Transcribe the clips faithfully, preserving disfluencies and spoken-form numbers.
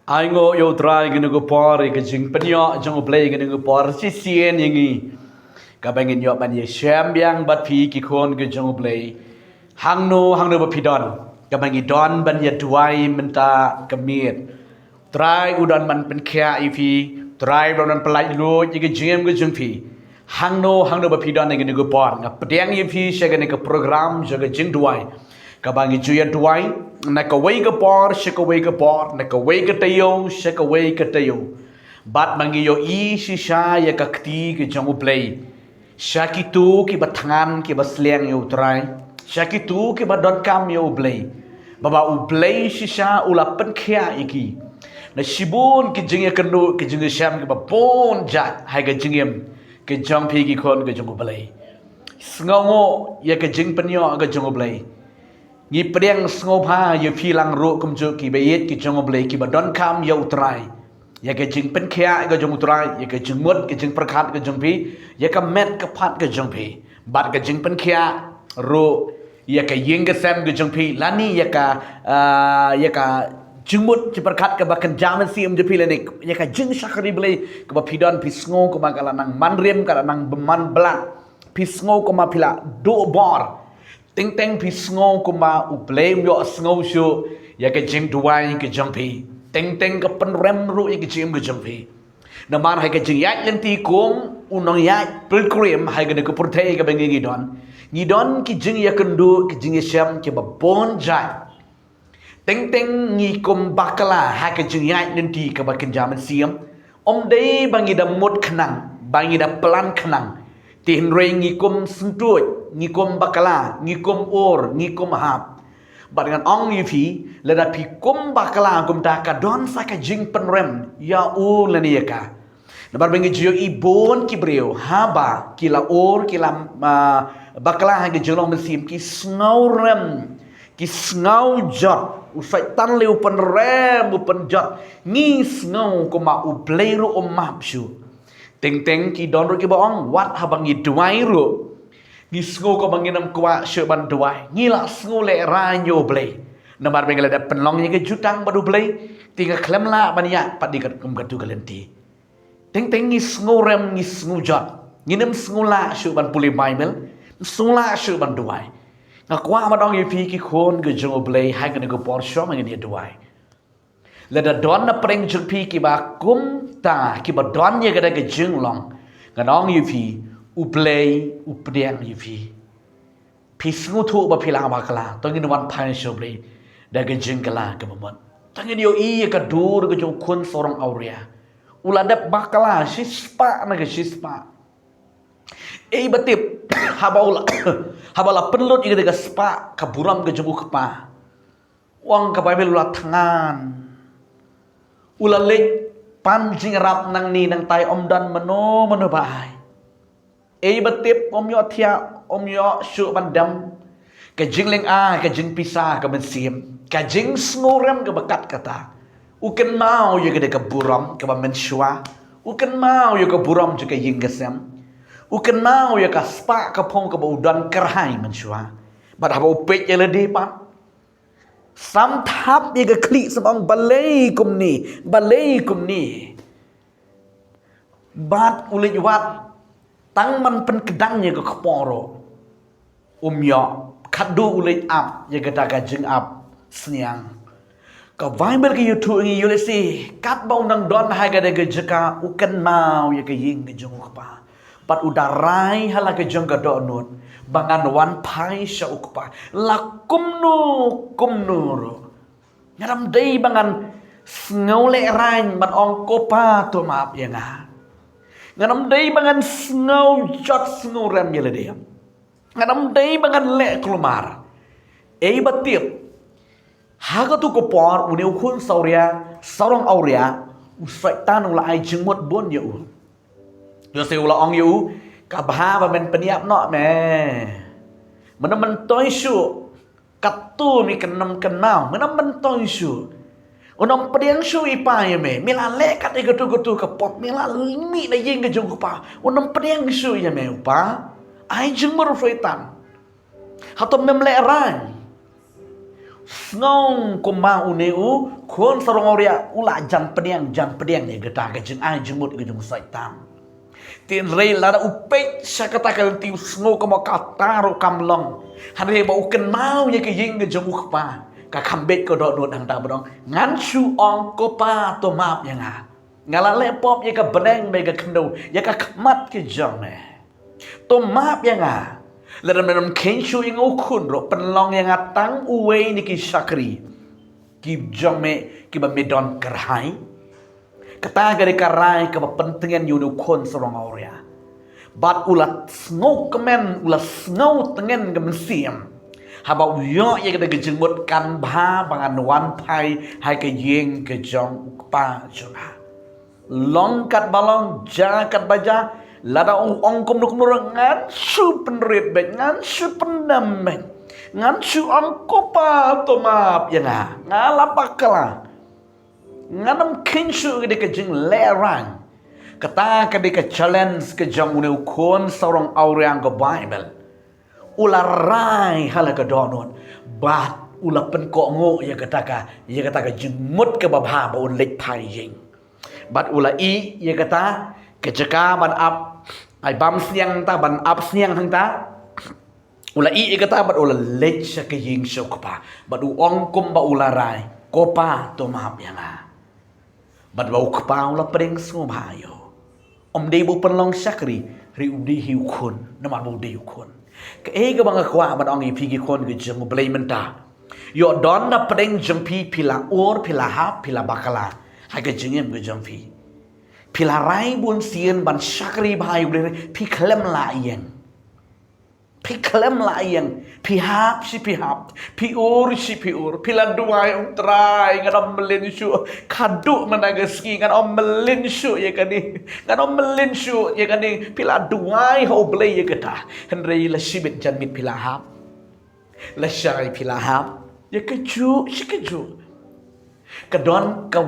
Ai nguh ïa U Trai kane ka por, ïa ka jingpynïoh jong U Blei kane ka por shisien ïa ngi, kaba ngin ïoh ban ïashem biang bad phi ki khun ka jong U Blei. Hangno hangno ba phi don, kaba ngi don ban ïa duwai mynta ka miet. Trai u don ban pynkhiah ïa phi, Trai u don ban pyllait luid ïa ka jingim ka jong phi. Hangno hangno ba phi don ha kane ka por, nga pdiang ïa phi sha kane ka program jong ka jingduwai, kaba ngi ju ïa duwai na kawei ka por sha kawei ka por, na kawei ka taïew sha kawei ka taïew. Bad ma ngi ïohi shisha ïa ka kti ka jong U Blei sha kito kiba thngan kiba sliang ïa U Trai, sha kito kiba donkam ïa U Blei, ba ba U Blei shisha u la pynkhiah ïa ki na shibun ki jingïakynduh ki jingïashem kiba bun jait ha ka jingim ka jong phi ki khun ka jong U Blei. Sngewnguh ïa ka jingpynïoh ka jong U Blei. Ngi pdiang sngewbha ïa phi lang ruh kumjuh kiba ïeit ki jong U Blei kiba donkam ïa U Trai, ïa ka jingpynkhiah ka jong U Trai, ïa ka jingmut ka jingpyrkhat ka jong phi, ïa ka met ka phad ka jong phi, bad ka jingpynkhiah ruh ïa ka ïing ka sem ka jong phi, lane ïa ka, ah, ïa ka jingmut jingpyrkhat kaba kynja mynsiem jong phi, lane ïa ka jingshakri Blei kaba phi don. Phi sngew kumba ka la nang man rim, ka la nang bymman blah, phi sngew kumba phi la duh bor. Teng teng phi sngew kumba U Blei um ïohsngew shuh ïa ka jingduwai ka jong phi. Teng teng ka pynrem ruh ïa ka jingim ka jong phi. Namar ha ka jingïaid lynti kum u nongïaid pilgrim ha kane ka pyrthei kaba ngi ngi don, ngi don ki jingïakynduh ki jingïashem kiba bun jait. Teng teng ngi kum bakla ha ka jingïaid lynti kaba kynja mynsiem. Ym dei ba ngi da mut khnang, ba ngi da plan khnang, te hynrei ngi kum syntuid, ngi kum bakla, ngi kum ur, ngi kum hap. Bad ngan ong ïa phi, lada phi kum bakla kumta, ka don sa ka jingpynrem ïa u lane ïa ka. Namar ba ngi ju ïohi bun ki briew haba ki la ur, ki la, ah, bakla ha ka jinglong mynsiem, ki sngew rem, ki sngew jot. U Soitan lei u pynrem, u pynjot. Ngi sngew kumba U Blei ruh um map shuh. Teng teng ki don ruh kiba ong, wat haba ngi duwai ruh, ngi sngew kumba ngin ym kwah shuh ban duwai. Ngi la sngew lehraiñ ïa U Blei. Namar ba ngi la dep pynlong ïa ka jutang bad U Blei, te nga khlem lah ban ïaid pat ïa ka kum katu ka lynti. Teng teng ngi sngew rem, ngi sngew jot. Ngin ym sngew lah shuh ban pule Baibl, ym sngew lah shuh ban duwai. Nga kwah ban ong ïa phi ki khun ka jong U Blei, ha kane ka por shwa ma ngin ïa duwai. Lada don na pdeng jong phi kiba kumta, kiba don ïa kata ka jinglong, ngan ong ïa phi, U Blei u pdiang ïa phi. Phi sngewthuh ba phi la bakla, to ngin wan phai sha U Blei da ka jingkylla kaba mut. To ngin ïohi ïa ka dur ka jong u khun sarong awria. U la dep bakla shispah na ka shispah. Ei ba tip, haba u la, haba la pynlut ïa ka spah ka burom ka jong u kpa, u ong ka Baibl, u la thngan. U la leit pan jingïarap nangne nangtai, ym don mano mano ba ai. Ei ba tip, ym ïoh thiah, ym ïoh shuh ban dem. Ka jinglynga, ka jingpisa, ka mynsiem, ka jingsngewrem kaba kat kata. U kynmaw ïa ka dei ka burom kaba mynshuwa. U kynmaw ïa ka burom jong ka ïing ka sem. U kynmaw ïa ka spah ka phong kaba u don kyrhai mynshuwa. Bad haba u peit ïa lade pat, sam thap ïa ka khlieh, sam ong, balei kumne, balei kumne. Bad u leit wad, tang ban pynkdang ïa ka kpoh ruh um ïoh, khadduh u leit ap ïa kata ka jingap sniang. Ka Baibl ka ïathuh ïa ngi, ïa lehse katba u nang don ha kata ka jaka, u kynmaw ïa ka ïing ka jong u kpa. Bad u da rai ha la ka jong ka dohnud ba ngan wan phai sha u kpa la kumno kumno ruh. Ngan ym dei ba ngan sngew lehraiñ ban ong, ko Pa, to map ïa nga. Ngan ym dei ba ngan sngew jot sngew rem ïa lade. Ngan ym dei ba ngan leh kulmar. Ei ba tip, ha katu ka por une u khun sawria, sarong awria, u Soitan u la ai jingmut bun ïa u. Ïoh se u la ong ïa u, ka bha ba men pynïap noh me. Men ym myntoi shuh. Katto me kynnoh kynmaw, men ym myntoi shuh. Un ym pdiang shuh i pa ïa me. Me la leh kat ïa katu katu ka pop, me la mih na ïing ka jong u kpa. Un ym pdiang shuh ïa me u pa. Ai jingmut u Soitan. Hato mem lehraiñ? Sngew kumba une u khun sarong awria u la jan pdiang jan pdiang ïa kata ka jingai jingmut ka jong u Soitan. Hynrei lada u peit sha kata ka lynti u sngew kumba kata ruh kam long. Hynrei ba u kynmaw ïa ka ïing ka jong u kpa, ka kham beit ka dohnud hangta ba ong, ngan shu ong, ko Pa, to map ïa nga. Nga la leh pop ïa ka bneng bad ïa ka khyndew, ïa ka khmat ka jong me. To map ïa nga. Lada me nym kheiñ shuh ïa nga u khun ruh, pynlong ïa nga tang uwei na ki shakri ki jong me kiba me don kyrhai. Kata ka dei ka rai kaba pyntngen ïa une u khun sarong awria. Bad u la sngewkmen, u la sngewtngen ka mynsiem haba u ïoh ïa kata ka jingmut, kan bha ba ngan wan phai ha ka ïing ka jong u kpa jong nga. Long katba long, ja katba ja, lada u ong kumno kumno ruh ngan shu pynrit beit, ngan shu pyndem beit, ngan shu ong, ko Pa, to map ïa nga, nga la bakla. Ngan nym kheiñ shuh, ka dei ka jinglehrain. Kata ka dei ka challenge ka jong une u khun sarong awria ka Baibl. U la rai ha la ka dohnud bad u la pynkohnguh ïa kata ka, ïa kata ka jingmut kaba bha ba un leit phai ïing. Bad u la ïeh ïa kata ka jaka ban ap, ai bam sniang hangta, ban ap sniang hangta. U la ïeh ïa kata bad u la leit sha ka ïing sha u kpa bad u ong kumba u la rai, ko Pa, to map ïa nga. Bad ba u kpa u la pdiang sngewbha ïa u. Ym dei ba u pynlong shakri, hynrei u dei hi u khun, namar ba u dei u khun. Kaei kaba nga kwah ban ong ïa phi ki khun ki jong U Blei mynta, ïoh don na pdeng jong phi, phi la ur, phi la hap, phi la bakla ha ka jingim ka jong phi. Phi la rai bun sien ban shakri bha ïa U Blei, phi khlem lah ïeng. Phi khlem lah ïeng, phi hap shi phi hap, phi ur shi phi ur, phi la duwai, ong Trai, ngan ym mlien shuh, khadduh mynta ka sngi ngan ym mlien shuh ïa kane, ngan ym mlien shuh ïa kane, phi la duwai ha U Blei ïa kata. Hynrei la shibit janmiet phi la hap, la shai phi la hap ïa kajuh shi kajuh. Ka don ka,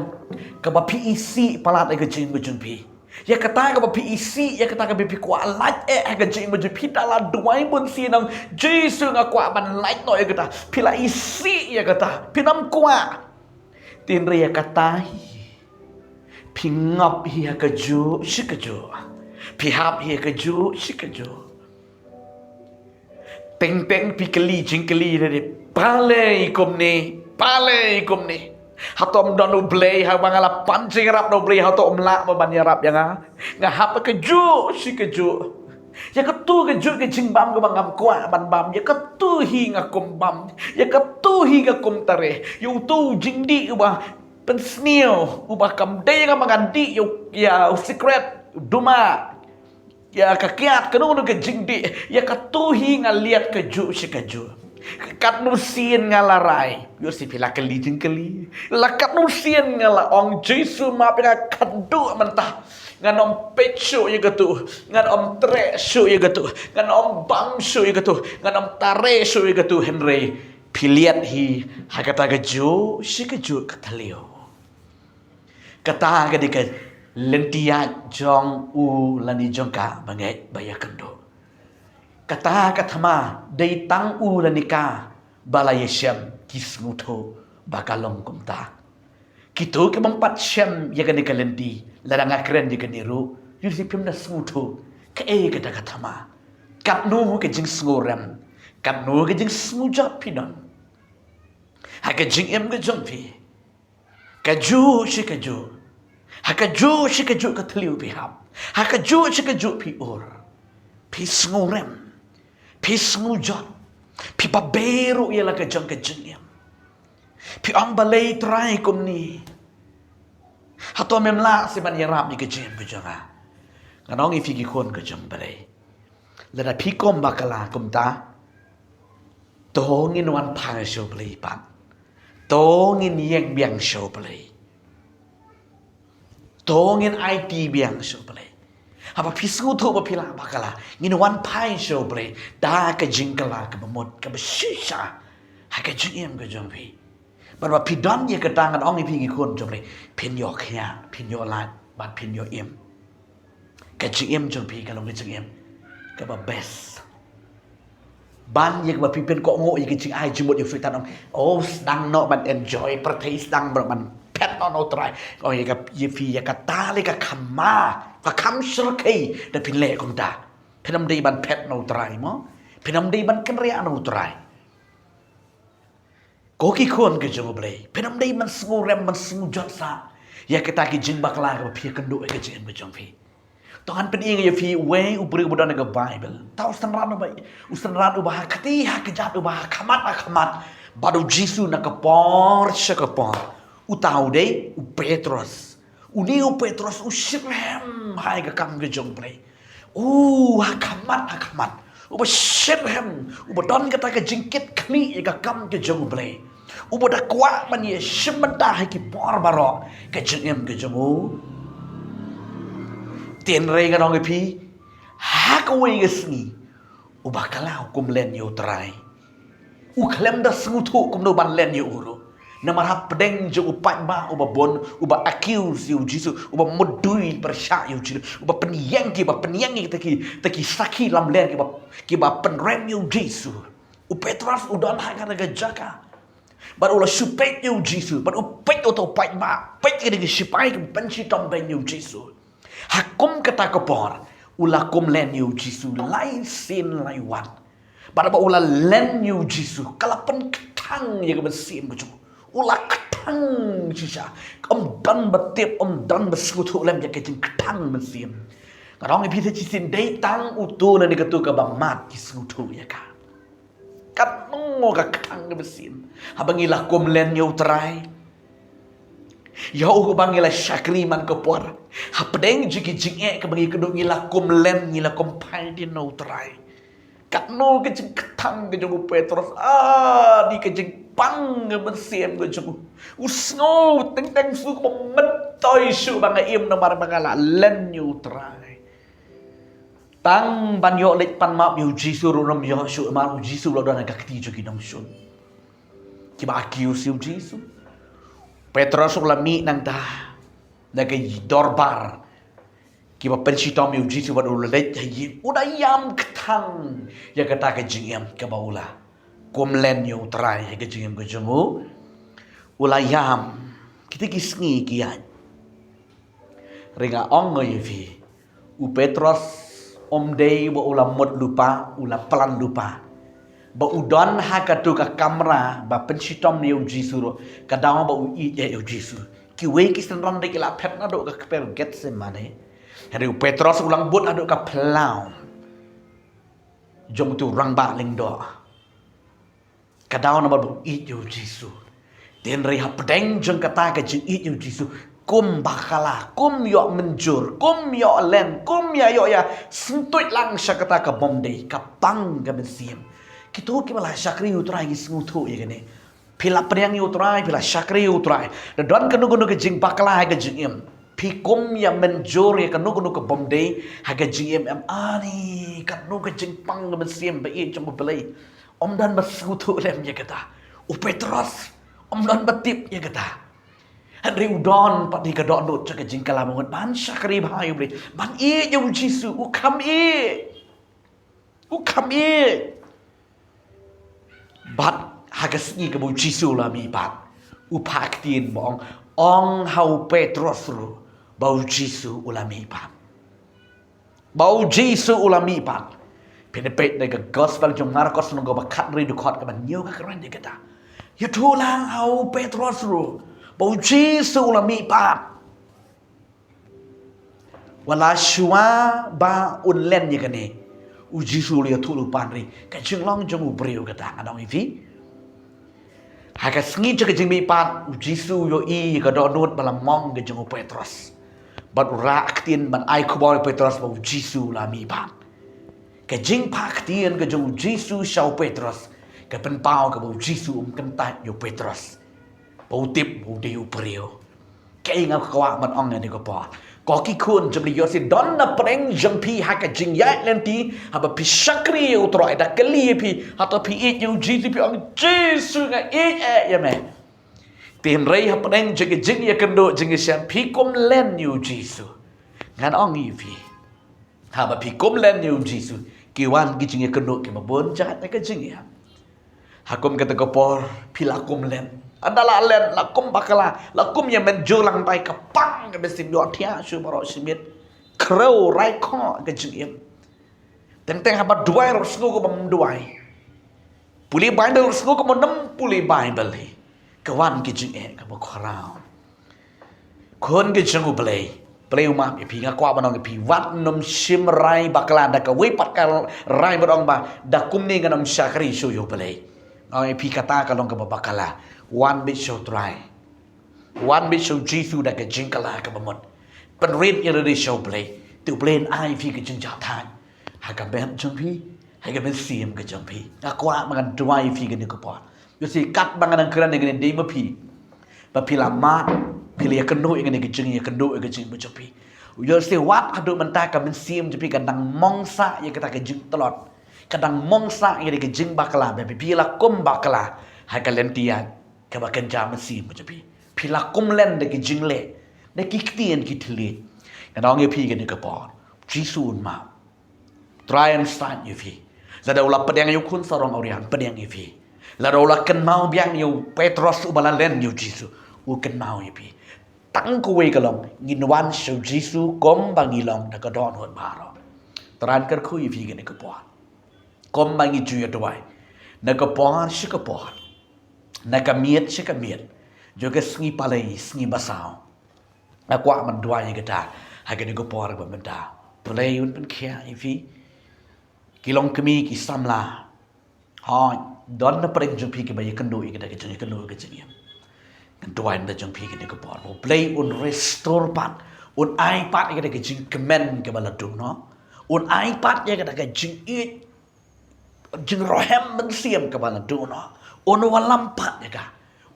kaba phi isih palat ïa ka jingim ka jong phi. Ïa kata kaba phi isih, ïa kata kaba phi kwah lait eh ha ka jingim ka jong phi, da la duwai bun sien, ong Jisu nga kwah ban lait noh ïa kata. Phi la isih ïa kata, phi nym kwah. Hynrei ïa kata hi phi ngop hi ha kajuh shi kajuh, phi hap hi ha kajuh shi kajuh. Teng teng phi kylli jingkylli, dei balei kumne, balei kumne. Hato ym don U Blei, haba nga la pan jingïarap na U Blei, hato ym lah ban ïarap ïa nga. Nga hap ha kajuh shi kajuh. Ïa kato kajuh ka jingbam kaba ngam kwah ban bam, ïa kato hi nga kum bam, ïa kato hi nga kum treh. Ïa uto u jingdih uba pynsniew, uba kam dei ïa nga ba ngan dih, ïa u, ïa u sikret, u duma, ïa ka kiad, kano kano ka jingdih, ïa kato hi nga liat kajuh shi kajuh. Katno sien nga la rai, ïoh shi phi la kylli jingkylli. La katno sien nga la ong Jisu map ïa nga khadduh mynta. Ngan ym peit shuh ïa kato, ngan ym treh shuh ïa kato, ngan ym bam shuh ïa kato, ngan ym treh shuh ïa kato, hynrei phi liat hi ha kata kajuh shi kajuh ka thliew. Kata ka dei ka lynti ïaid jong u lane jong ka bangeit ba ïakynduh. Kata ka thma dei tang u lane ka ba la ïashem ki sngewthuh ba ka long kumta. Kito ki bym pat shem ïa kane ka lynti, lada nga kren ïa kane ruh, ïoh shi phim da sngewthuh kaei kata ka thma. Katno ka jingsngewrem, katno ka jingsngewjot phi don ha ka jingim ka jong phi. Kajuh shi kajuh, ha kajuh shi kajuh ka thliew phi hap, ha kajuh shi kajuh phi ur, phi sngewrem, phi sngewjot, phi babe ruh ïa la ka jong ka jingim. Phi ong balei Trai kumne. Hato mem lah shi ban ïarap ïa ka jingim ka jong nga. Ngan ong ïa phi ki khun ka jong U Blei, lada phi kum bakla kumta, to ngin wan phai sha U Blei pat. To ngin ïeng biang sha U Blei. To ngin aiti biang sha U Blei. Haba phi sngewthuh ba phi la bakla, ngin wan phai sha U Blei da ka jingkylla kaba mut kaba shisha ha ka jingim ka jong phi. Bad ba phi don ïa kata, ngan ong ïa phi ki khun jong U Blei, phin ïoh khia, phin ïoh lait bad phin ïoh im. Ka jingim jong phi ka long ka jingim kaba best. Ban ïa kaba phi pynkohnguh ïa ka jingai jingmut ïa u Soitan, ong, oh, sdang noh ban enjoy pyrthei, sdang ban phet noh na u Trai. Oh, ïa ka, ïa phi ïa kata lei ka kham ma, ka kham shyrkhei da phin leh kumta. Phin ym dei ban phet na u Trai mo. Phin ym dei ban kynriah na u Trai. Ko ki khun ka jong U Blei, phin ym dei ban sngewrem, ban sngewjot sah ïa kita ki jingbakla kaba phi ïakynduh ïa ka jingim ka jong phi. To ngan pyni ïa phi uwei u briew uba don ha ka Baibl. Uta u synran uba, u synran uba ha kti ha kjat, uba ha khmat ha khmat bad U Jisu na ka por sha ka por. Uta u dei u Petros. Une u Petros u shitrhem ha ka kam ka jong U Blei. U ha khmat ha khmat, uba shitrhem, uba don kata ka jingkitkhlieh ïa ka kam ka jong U Blei, uba da kwah ban ïashim bynta ha ki por baroh ka jingim ka jong u. Hynrei ngan ong ïa phi, ha kawei ka sngi, uba khlaw kum len ïa U Trai. U khlem da sngewthuh kumno ban len ïa u ruh. Namar hapdeng jong u paidbah uba bun, uba accuse ïa U Jisu, uba mudui pyrshah ïa U Jisu, uba pynïeng, kiba pynïeng ïa kita ki, kita ki sakhi lamler kiba, kiba pynrem ïa U Jisu. U Petros u don ha kata ka jaka. Bad u la shu peit ïa U Jisu, bad u peit ïa uta u paidbah, peit ïa ki sipai kiba pynshitom beiñ ïa U Jisu. Ha kum kata ka por, u la kum len ïa U Jisu lai sien lai wat. Bad haba u la len ïa U Jisu, ka la pynkthang ïa ka mynsiem ka jong u. U la kthang shisha. Ym don ba tip, ym don ba sngewthuh lem ïa ka jingkthang mynsiem. Ngan ong ïa phi te shisien, dei tang uto lane kato kaba mad ki sngewthuh ïa ka. Katno ka kthang ka mynsiem haba ngi la kum len ïa U Trai. Ïa u kaba ngi la shakri man ka por. Hapdeng jong ki jingeh kaba ngi kynduh, ngi la kum len, ngi la kum phai dien na U Trai. Katno ka jingkthang ka jong u Petros. Ah, dei ka jingpang ka mynsiem ka jong u. U sngew teng teng shu kumba myntoi shuh ba nga im namar ba nga la len ïa U Trai. Tang ban ïoh leit pan map ïa U Jisu ruh ym ïoh shuh, namar U Jisu u la don ha ka kti jong ki nongshun. Kiba accuse ïa U Jisu. Petros u la mih nangta na ka dorbar kiba pynshitom ïa U Jisu bad u la leit ha ïing, u da ïam kthang ïa kata ka jingim kaba u la kum len ïa U Trai ha ka jingim ka jong u. U la ïam. Kita ki sngi ki ïaid. Hynrei nga ong ïa phi, u Petros um dei ba u la mut lypa, u la plan lypa ba u don ha kato ka kamra ba pynshitom ïa U Jisu ruh, ka daw ba u ïeit ïa U Jisu. Kiwei ki synran de ki la phet naduh ka kper Getsemane. Hynrei u Petros u la bud haduh ka phyllaw jong uto u rangbah lyngdoh. Ka daw namar ba u ïeit ïa U Jisu. Hynrei hapdeng jong kata ka jingïeit ïa U Jisu, kum bakla, kum ïoh mynjur, kum ïoh len, kum ïa ïoh ïa sngewthuh lang sha kata ka bym dei, ka pang ka mynsiem. Kito kiba la shakri ïa U Trai ki sngewthuh ïa kane. Phi la pdiang ïa U Trai, phi la shakri ïa U Trai, da don kano kano ka jingbakla ha ka jingim, phi kum ïa mynjur ïa kano kano ka bym dei ha ka jingim em? Ani, katno ka jingpang ka mynsiem ba ïeit jong U Blei. Um don ba sngewthuh lem ïa kata. U Petros um don ba tip ïa kata. Hynrei u don pat ïa ka dohnud jong ka jingkylla mynta ban shakri bha ïa U Blei, ban ïeit ïa U Jisu, u kham ïeit. U kham ïeit. Bad ha ka sngi kaba U Jisu u la mihpat, u phah ktien ba ong, ong ha u Petros ruh ba U Jisu u la mihpat. Ba U Jisu u la mihpat. Phin peit na ka gospel jong u Markos lynnong kaba khathynriew, dkhot kaba hynñiew, ka kren ïa kata. Ïathuh lang ha u Petros ruh ba U Jisu u la mihpat. Wat la shuwa ba un len ïa kane, U Jisu u la ïathuh lypa, hynrei ka jinglong jong u briew kata, ngan ong ïa phi. Ha ka sngi jong ka jingmihpat, U Jisu u ïohi ïa ka dohnud ba la mong ka jong u Petros. Bad u rah ktien ban ai khubor ïa u Petros ba U Jisu u la mihpat. Ka jingphah ktien ka jong U Jisu sha u Petros ka pynpaw kaba U Jisu um kyntait ïa u Petros, ba u tip ba u dei u briew. Kaei nga kwah ban ong ha kane ka por? Ko ki khun jong U Blei, ïohsngew, don na pdeng jong phi ha ka jingïaid lynti, haba phi shakri ïa U Trai, da kylli ïa phi, hato phi ïeit ïa U Jisu, phi ong, Jisu, nga ïeit eh ïa me. Hynrei hapdeng jong ka jingïakynduh jingïashem, phi kum len ïa U Jisu. Ngan ong ïa phi, haba phi kum len ïa U Jisu, Ki wan ki jingïakynduh kiba bun jait ha ka jingim. Ha kum kata ka por phi la kum len. Ynda la len, la kum bakla, la kum ïa mynjur lang bai ka pang ka mynsiem, ïohthiah shuh baroh shi miet. Khrew rai khoh ka jingim. Teng teng haba duwai ruh sngew ka bym duwai. Pule Baibl ruh sngew ka bym pule Baibl hi. Ka wan ka jingeh kaba khraw. Khun ka jong U Blei, Blei u map ïa phi. Nga kwah ban ong ïa phi, wat nym shim rai bakla da kawei pat ka rai ban ong ba da kumne ngan ym shakri shuh ïa U Blei. Nga ong ïa phi, kata ka long kaba bakla. Wan beit sha U Trai. Wan beit sha U Jisu da ka jingkylla kaba mut. Pynrit ïa lade sha U Blei. Te U Blei un ai ïa phi ka jingjahthait ha ka met jong phi, ha ka mynsiem ka jong phi. Nga kwah ba ngan duwai ïa phi kane ka por. Ïoh shisha katba nga dang kren ïa kane, dei ma phi ba phi la mad, phi la ïakynduh ïa kane ka jingïakynduh ïa ka jingim ka jong phi. Ïoh shisha wat haduh mynta ka mynsiem jong phi ka dang mong sah ïa kata ka jingtlot, ka dang mong sah ïa kata ka jingbakla, ba phi la kum bakla ha ka lynti ïaid kaba kynja mynsiem ka jong phi. Phi la kum len da ki jingleh, da ki ktien ki thylliej. Ngan ong ïa phi kane ka por, Jisu un map. Trai un sait ïa phi. Lada u la pdiang ïa u khun sarong awria, un pdiang ïa phi. Lada u la kynmaw biang ïa u Petros uba la len ïa u Jisu, u kynmaw ïa phi. Tang kawei ka long, ngin wan sha u Jisu kumba ngi long da ka dohnud baroh. Trai un kyrkhu ïa phi kane ka por. Kumba ngi ju ïa duwai na ka por sha ka por, na ka miet sha ka miet, jong ka sngi Palei, sngi Basaw. Nga kwah ban duwai ïa kata ha kane ka por ba mynta. Blei un pynkhiah ïa phi. Ki longkmie, ki samla, hooid, don na pdeng jong phi kiba ïakynduh ïa kata ka jingïakynduh ka jingim. Ngan duwai na jong phi kane ka por, ba Blei un restore pat, un ai pat ïa kata ka jingkmen kaba la duh noh. Un ai pat ïa kata ka jingïeit, jingrhem mynsiem kaba la duh noh. Un wallam pat ïa ka.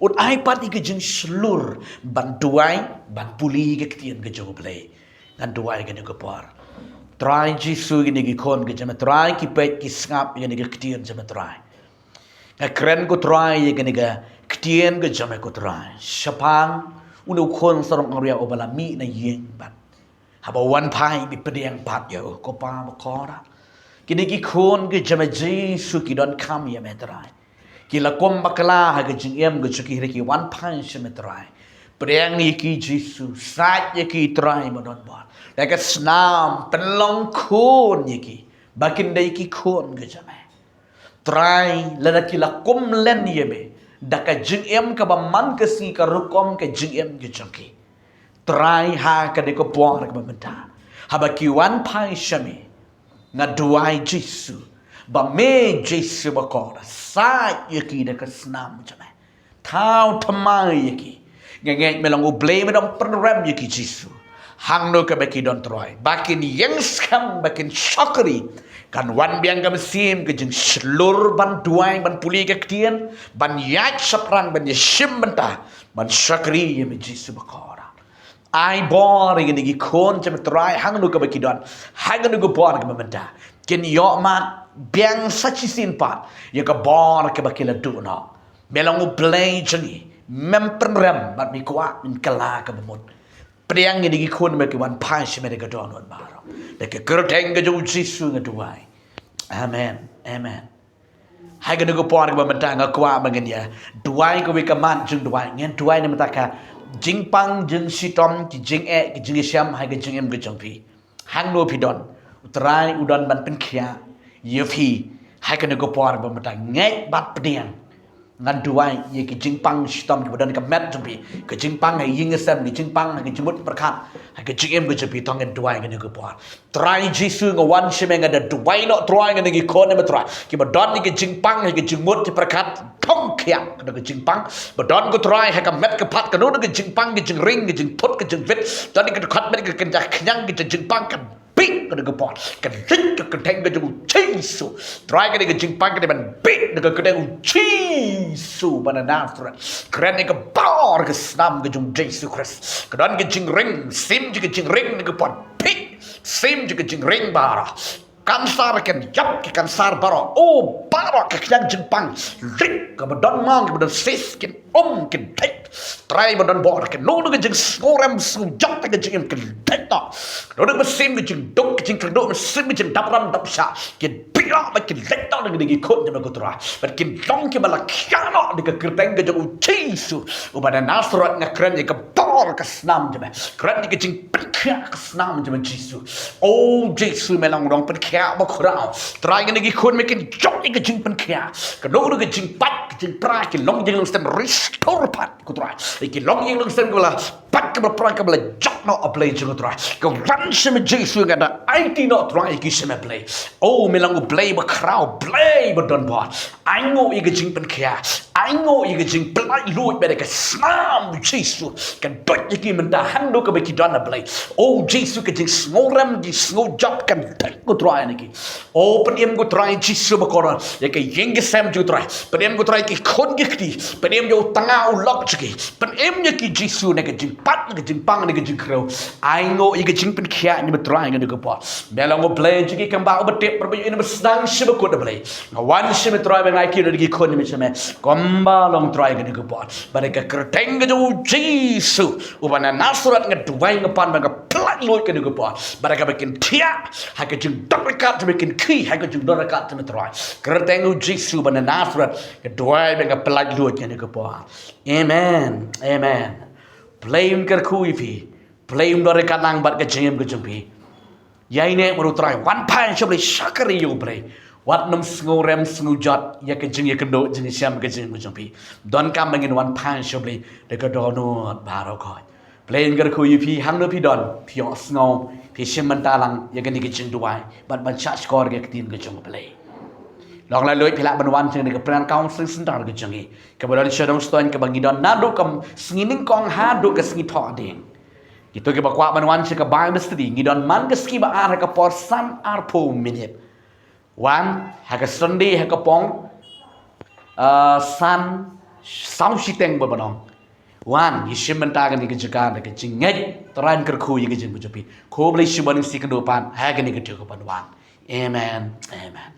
Un ai pat ïa ka jingshlur ban duwai, ban pule ka ktien ka jong U Blei. Ngan duwai ïa kane ka por. Trai Jisu, kine ki khun ka jong me Trai ki peit ki sngap ïa kane ka ktien jong me Trai. Nga kren ko Trai ïa kane ka ktien ka jong me ko Trai. Shaphang une u khun sarong awria uba la mih na ïing bad haba wan phai, ba pdiang pat ïa u, ko Pa bakhuid. Kine ki khun ki jong me Jisu ki donkam ïa me Trai. Ki la kum bakla ha ka jingim ka jong ki hynrei ki wan phai sha me Trai. Pdiang ïa ki Jisu, sait ïa ki Trai badonbor. Da ka snam pynlong khun ïa ki ba kin dei ki khun ki jong me. Trai, lada ki la kum len ïa me da ka jingim kaba man ka sngi, ka rukom ka jingim ka jong ki, Trai, ha kane ka por kaba mynta, haba ki wan phai sha me, nga duwai Jisu ba me Jisu bakhuid, sait ïa ki da ka snam jong me. Thaw thymmai ïa ki. Nga ngeit me long U Blei, me dang pynrem ïa ki Jisu. Hangno kaba ki don Trai, ba kin ïeng skhem, ba kin shakri, kan wan biang ka mynsiem ka jingshlur ban duwai, ban pule ka ktien, ban ïaid shaphrang, ban ïashim bynta, ban shakri ïa me Jisu bakhuid. Ai bor ïa kine ki khun jong me Trai, hangno kaba ki don ha kane ka por kaba mynta. Kin ïoh mad biang sa shisien pat ïa ka bor kaba ki la duh noh. Me long U Blei jong ngi, mem pynrem bad me kwah men kylla kaba mut. Pdiang ïa kine ki khun me ki wan phai sha me da ka dohnud baroh. Da ka kyrteng ka jong U Jisu nga duwai. Amen. Amen. Ha kane ka por kaba mynta nga kwah ba ngin ïa duwai kawei ka mat jingduwai. Ngin duwai na ka bynta ka jingpang jingshitom, ki jingeh, ki jingïashem ha ka jingim ka jong phi. Hangno phi don, U Trai u don ban pynkhiah ïa phi ha kane ka por kaba mynta. Ngeit bad pdiang. Ngan duwai ïa ki jingpang shitom kiba don ha ka met jong phi, ki jingpang ha ïing ha sem, ki jingpang ha ki jingmut pyrkhat ha ka jingim ka jong phi. To ngin duwai ha kane ka por. Trai Jisu, nga wan sha me, nga da duwai noh Trai ïa kine ki khun jong me Trai, kiba don ïa ki jingpang, ïa ki jingmut, ki pyrkhat, thong khia kata ka jingpang ba don ko Trai ha ka met ka phad, kano kano ka jingpang, ka jingring, ka jingthut, ka jingwit, don ïa ka dkhot met, ka kynja khñiang, ka jingpang, kan bieit kata ka por, kan leit ka kyrteng ka jong U Jisu. Trai, kane ka jingpang ka dei ban bieit da ka kyrteng U Jisu ba na Nasareth. Kren ïa ka bor ka snam ka jong U Jisu Khrist. Ka don ka jingring, sim jong ka jingring na ka por, bieit, sim jong ka jingring baroh. Kansar kan ïap, ki kansar baroh, oh, baroh ki khñiang jingpang, rik, kaba don mong, kaba don cyst, kin um, kin dei. Trai ba don bor, kano kano ka jingsngewrem sngewjot ha ka jingim, kin dei noh. Kano kano ka mynsiem ka jingduk, ka jingkyrduh, mynsiem ka jingdap ram dap shah, kin ïa, bad kin leit noh na kine ki khun jong me ko Trai. Bad kin long kiba la khia noh da ka kyrteng ka jong u Jisu uba na Nasareth. Nga kren ïa ka bor ka snam jong me. Kren ïa ka jingpynkhiah ka snam jong me Jisu. O Jisu, me long u nongpynkhiah bakhraw. Trai, kine ki khun me kin jop ïa ka jingpynkhiah. Kano kano ka jingpait ka jingpra kin long ïa ka longsem restore pat ko Trai. Ïa ka long ïa ka longsem kaba la pait kaba la pra kaba la jop noh, A Blei jong nga Trai. Ka wan sha me Jisu, nga da aiti noh Trai ïa ki sha me Blei. O, me long U Blei bakhraw, Blei badonbor. Ai nguh ïa ka jingpynkhiah, ai nguh ïa ka jingpynlait luid bad ka snam Jisu. Ka duh ïa ki mynta haduh kaba ki don, A Blei. O Jisu, ka jingsngewrem jingsngewjop kan duh ko Trai na ki. O, pynim ko Trai Jisu bakordor ïa ka ïing ka sem jong u Trai. Pynim ko Trai ki khun ki kti. Pynim ïa u tnga u lok jong ki. Pynim ïa ki Jisu na ka jingpait, na ka jingpang, na ka jingkhrew. Ai nguh ïa ka jingpynkhiah ïa me Trai ïa kane ka por. Me long U Blei jong ki, kam ba u ba tip, ba ïohi, na ba sdang sha ba kut, A Blei. Nga wan sha me Trai ba ngai ki na ki khun ïa me sha me. Kumba long Trai ïa kane ka por. Bad ka kyrteng ka jong u Jisu uba na Nasareth nga duwai, nga pan ba nga pynlait luid ïa kane ka por. Bad kaba kin thiah ha ka jingdon ryngkat jong me, kin khie ha ka jingdon ryngkat jong me Trai. Kyrteng u Jisu uba na Nasareth nga duwai ba nga pynlait luid ïa kane ka por. Amen. Amen. Blei un kyrkhu ïa phi. Blei un don ryngkat lang bad ka jingim ka jong phi. Ïaineh bad u Trai, wan phai sha U Blei, shakri ïa U Blei. Wat nym sngewrem sngewjot ïa ka jingïakynduh jingïashem ka jingim ka jong phi. Donkam ba ngin wan phai sha U Blei da ka dohnud baroh khoit. Blei un kyrkhu ïa phi hangno phi don, phi ïohsngew, phi shim bynta lang ïa kane ka jingduwai bad ban shahshkor ïa ka ktien ka jong U Blei. Long lait luid phi lah ban wan sha kane ka Prayer Counseling Center ka jong ngi, kaba don sha Dongstoiñ, kaba ngi don naduh ka sngi nyngkong haduh ka sngi Thohdieng. Kito kiba kwah ban wan sha ka Bible study, ngi don man ka sngi ba ar ha ka por san arphew minit. Wan ha ka Sunday ha ka por, ah, san, saw shiteng bad ban ong. Wan, ïa shim bynta kane ka jaka da ka jingngeit, Trai un kyrkhu ïa ka jingim ka jong phi. Khublei shibun, ngin sa ïakynduh pat ha kane ka jaka ban wan. Amen. Amen.